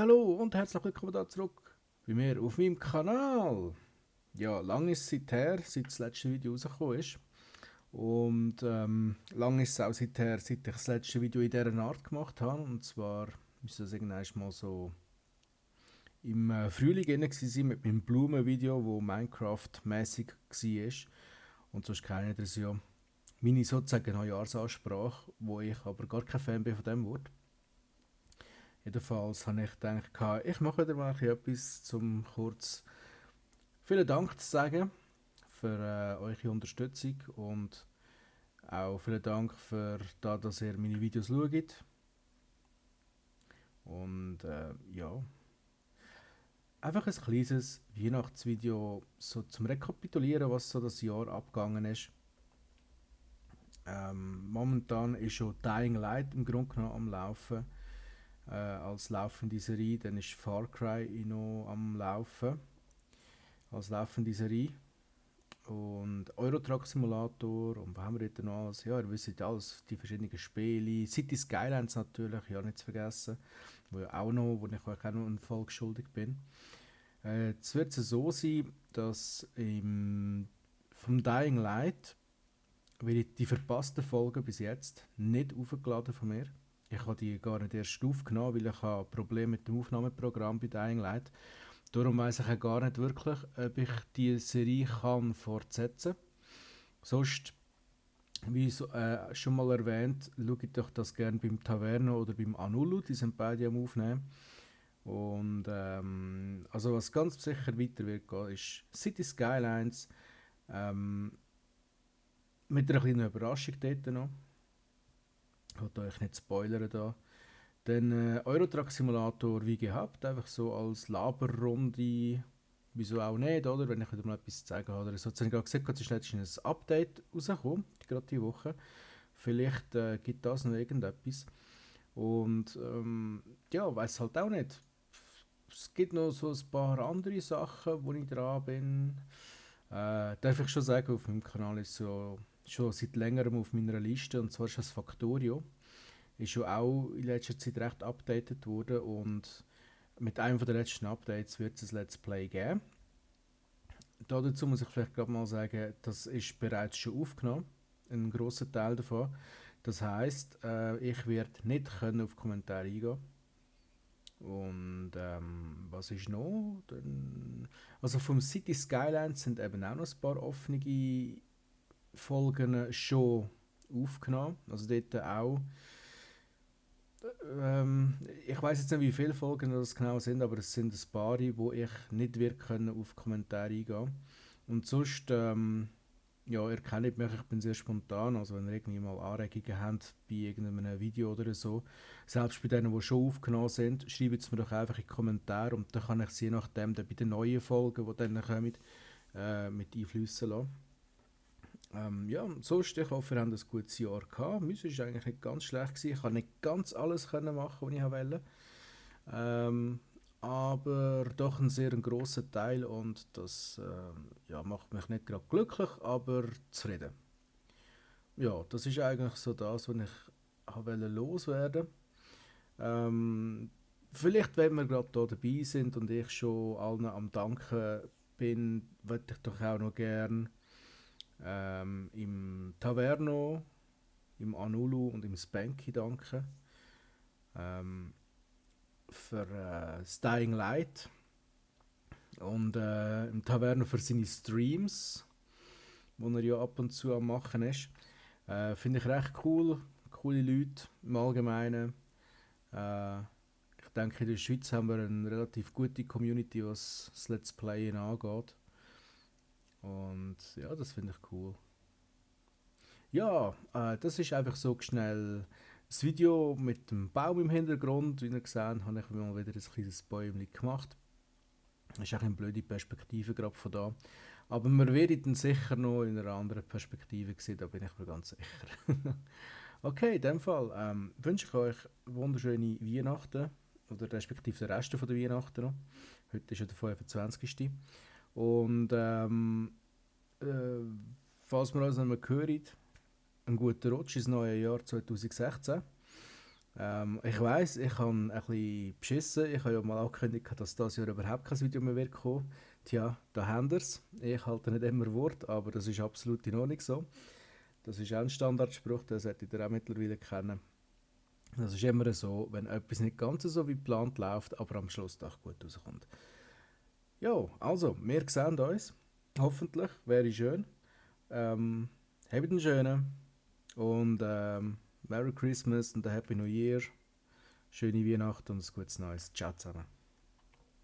Hallo und herzlich willkommen da zurück bei mir auf meinem Kanal. Ja, lang ist es seither, seit das letzte Video rausgekommen ist. Und lang ist es auch seither, seit ich das letzte Video in dieser Art gemacht habe. Und zwar müsste das irgendwann mal so im Frühling gewesen sein mit meinem Blumenvideo, wo Minecraft-mäßig war. Und sonst kennt ihr das ja. Meine sozusagen Neujahrsansprache, wo ich aber gar kein Fan bin von dem Wort. Jedenfalls habe ich gedacht, ich mache wieder mal etwas, um kurz vielen Dank zu sagen für eure Unterstützung und auch vielen Dank für das, dass ihr meine Videos schaut. Und ja, einfach ein kleines Weihnachtsvideo so zum Rekapitulieren, was so das Jahr abgegangen ist. Momentan ist schon Dying Light im Grunde genommen am Laufen. Als laufende Serie. Dann ist Far Cry noch am Laufen. Als laufende Serie. Und Euro Truck Simulator. Und was haben wir dort noch alles? Ja, ihr wisst alles, die verschiedenen Spiele. City Skylines natürlich, ja nicht zu vergessen. Wo ja auch noch, wo ich euch auch noch eine Folge schuldig bin. Jetzt wird es so sein, dass vom Dying Light werde ich die verpassten Folgen bis jetzt nicht aufgeladen von mir. Ich habe die gar nicht erst aufgenommen, weil ich habe Probleme mit dem Aufnahmeprogramm bei Dying Light. Darum weiss ich auch gar nicht wirklich, ob ich die Serie kann fortsetzen kann. Sonst, wie schon mal erwähnt, schaue ich doch das gerne beim Taverno oder beim Anulu. Die sind beide am Aufnehmen. Und also was ganz sicher weiter wird gehen, ist City Skylines. Ähm, mit einer kleinen Überraschung dort noch. Ich will euch nicht spoilern da. Dann Euro Truck Simulator wie gehabt, einfach so als Laberrunde, wieso auch nicht, oder? Wenn ich wieder mal etwas zu sagen habe. Oder so, jetzt habe ich gerade gesagt, es ist letztens ein Update rausgekommen, gerade diese Woche. Vielleicht gibt das noch irgendetwas. Und ja, weiß halt auch nicht. Es gibt noch so ein paar andere Sachen, wo ich dran bin. Darf ich schon sagen, auf meinem Kanal ist so schon seit längerem auf meiner Liste, und zwar ist das Factorio. Ist schon auch in letzter Zeit recht updated worden, und mit einem der letzten Updates wird es ein Let's Play geben. Dazu muss ich vielleicht gerade mal sagen, das ist bereits schon aufgenommen, ein grosser Teil davon. Das heisst, ich werde nicht können auf Kommentare eingehen. Und was ist noch? Also vom City Skylines sind eben auch noch ein paar offene Folgen schon aufgenommen. Also dort auch. Ich weiß jetzt nicht, wie viele Folgen das genau sind, aber es sind ein paar, wo ich nicht wird können auf Kommentare eingehen. Und sonst, ja, ihr kennt mich, ich bin sehr spontan, also wenn ihr irgendwie mal Anregungen habt bei irgendeinem Video oder so, selbst bei denen, die schon aufgenommen sind, schreibt es mir doch einfach in die Kommentare, und dann kann ich sie je nachdem dann bei den neuen Folgen, die dann kommen, mit einfließen lassen. Ja, sonst, ich hoffe, ihr habt ein gutes Jahr gehabt. Meins war eigentlich nicht ganz schlecht gewesen. Ich konnte nicht ganz alles können machen, was ich wollte. Aber doch ein sehr grosser Teil, und das ja, macht mich nicht gerade glücklich, aber zufrieden. Ja, das ist eigentlich so das, was ich wollte loswerden. Ähm, Vielleicht, wenn wir gerade hier dabei sind und ich schon allen am Danken bin, würde ich doch auch noch gerne im Taverno, im Anulu und im Spanky danken. Ähm, für das Dying Light und im Taverno für seine Streams, wo er ja ab und zu am machen ist. Finde ich recht cool. Coole Leute im Allgemeinen. Äh, Ich denke, in der Schweiz haben wir eine relativ gute Community, was das Let's Playen angeht. Und ja, das finde ich cool. Ja, das ist einfach so schnell das Video mit dem Baum im Hintergrund. Wie ihr gesehen habe ich mal wieder ein kleines Bäumchen gemacht. Das ist auch eine blöde Perspektive gerade von da. Aber wir werden dann sicher noch in einer anderen Perspektive sehen, da bin ich mir ganz sicher. Okay, in dem Fall wünsche ich euch wunderschöne Weihnachten, oder respektive den Rest von der Weihnachten noch. Heute ist ja der 25. Und äh, falls wir uns noch mal hören, einen guten Rutsch ins neue Jahr 2016. Ich weiss, ich habe ein bisschen beschissen. Ich habe ja mal angekündigt, dass dieses Jahr überhaupt kein Video mehr wird kommen. Tja, da haben wir's. Ich halte nicht immer Wort, aber das ist absolut in Ordnung so. Das ist auch ein Standardspruch, den solltet ihr auch mittlerweile kennen. Das ist immer so, wenn etwas nicht ganz so wie geplant läuft, aber am Schluss doch gut rauskommt. Ja, also, wir sehen uns. Hoffentlich, wäre schön. Habt einen schönen und Merry Christmas und ein Happy New Year. Schöne Weihnachten und ein gutes Neues. Ciao zusammen.